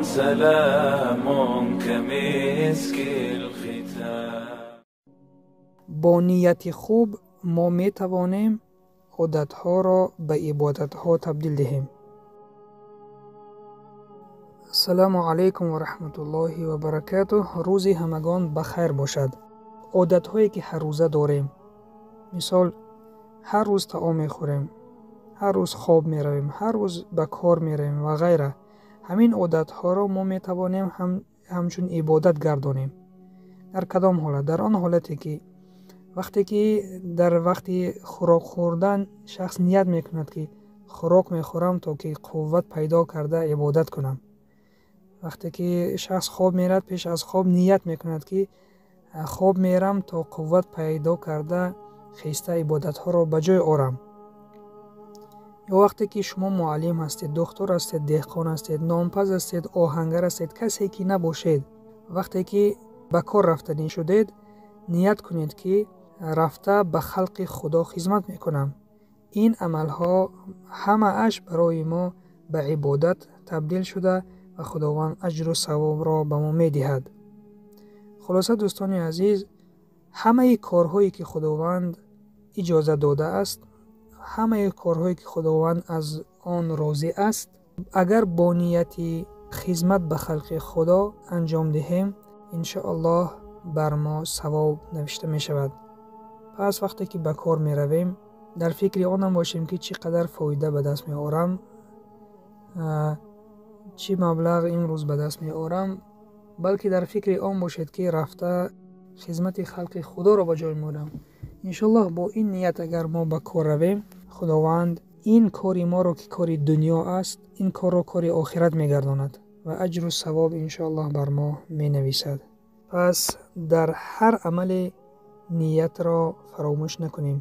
سلام كمسك الختام. Бо нияти хуб мо метавонем одатҳоро ба ибодатҳо табдил диҳем. Ассалому алайкум ва раҳматуллоҳи ва баракатуҳ. Рӯзи ҳамагон ба хайр бошад. Одатҳое ки ҳаррӯза дорем, мисол, ҳар рӯз таом мехӯрем, ҳар рӯз хоб меравем, ҳар рӯз ба кор меравем ва ғайра, ҳамин одатҳоро мо метавонем ҳамчун ибодат гардонем. Дар кадом ҳолат? Дар он ҳолате ки вақте ки дар вақти хӯрок хӯрдан шахс ният мекунад, ки хӯрок мехӯрам, то ки қувват пайдо карда ибодат кунам. Вақте ки шахс хоб мерад, пеш аз хоб ният мекунад, ки хоб мерам, то қувват пайдо карда хеста ибодатҳоро ба ҷой орам. Ё вақте ки шумо муаллим ҳастед, духтур ҳастед, деҳқон ҳастед, нонпаз ҳастед, оҳангар ҳастед, касе ки набошед, вақте ки ба кор рафтанӣ шудед, ният кунед, ки рафта ба халқи Худо хизмат мекунам. Ин амалҳо ҳамааш барои мо ба ибодат табдил шуда ва Худованд аҷру савобро ба мо медиҳад. Хулоса, дӯстони азиз, ҳамаи корҳое ки Худованд иҷоза додааст, ҳамаи корҳое ки Худованд аз он розӣ аст, агар бо нияти хизмат ба халқи Худо анҷом диҳем, иншоаллоҳ бар мо савоб навишта мешавад. Пас вақте ки ба кор меравем, дар фикри онам бошем, ки чӣ қадар фоида ба даст меорам, чӣ маблағ имрӯз ба даст меорам, балки дар фикри он бошед, ки рафта хизмати халқи Худоро ба ҷой меорам. Иншоаллоҳ, бо ин ният агар мо ба кор равем, Худованд ин кори моро, ки кори дунё аст, ин корро кори охират мегардонад ва аҷру савоб иншоаллоҳ бар мо менависад. Пас дар ҳар амале ниятро фаромӯш накунем.